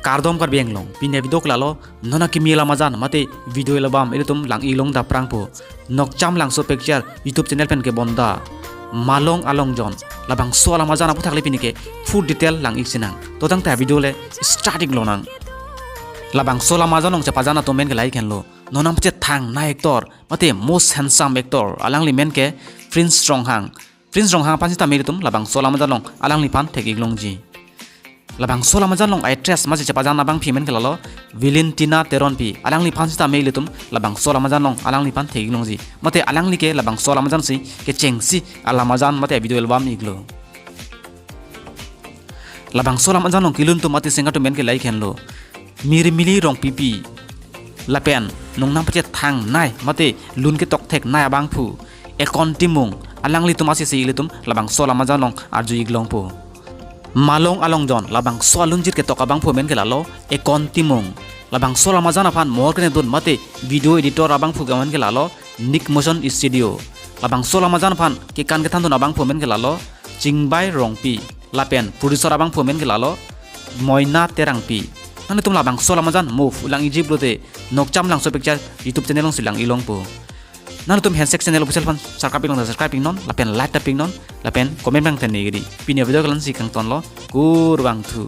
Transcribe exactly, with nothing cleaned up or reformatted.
Kardom Karbi Anglong, pini avideo ke lalo, non akimi alamajan mate video album ilitum lang-iklong daprangpo. Nokcham Langso Picture YouTube channel pen kebonda Malong Alongjon, labangso alamajan aphuthak le pini ke full detail lang-ik sinang. To tangte video le start-ik lonang. Labangso alamajan along chepajan atum amen ke lahai henlo. Non nangpachethangnei actor mate most handsome actor, alangli amen ke Prince Ronghang. Prince Ronghang aphan sitame ilitum labangso alamajan along alangliphan thek-ik longji. Labangso alamajan along actress mate chepajan abangpi amen ke lalo Valentina Teronpi. Alangliphan sitame ilitum labangso alamajan along alangliphan thek-ik longji. Mate alangli ke labangso alamajan si kechengsi alamajan mate video album iklo. Labangso alamajan along kelun atum mate singer atum amen ke lahai henlo Mirmili Rongpipi lapen non nangpachethangnei mate lun ketok theknei abangphu Ekon Timung, alanglitum asisi ilitum labangso alamajan along arju-ik longpo. Malong Alongjon, labangso alunjir ketok abangphu amen ke lalo Ekon Timung. Labangso alamajan aphan mohor kenedun mate video editor abangphu amen ke lalo Nick Motion Studio. Labangso alamajan aphan kekan kethandun abangphu amen ke lalo Chingbai Rongpi lapen producer abangphu amen ke lalo Moina Terangpi. Nanglitum labangso alamajan move lang-ikji pulote Nokcham Langso Picture YouTube channel alongsi lang-ik longpo. Nanglitum Handshake Channel Official aphan subscribe-ik long, subscribe-ik non lapen like ta pik non lapen comment abang tengne giri. Pini avideo ke la-ansi kangtonlo, kurvangthu.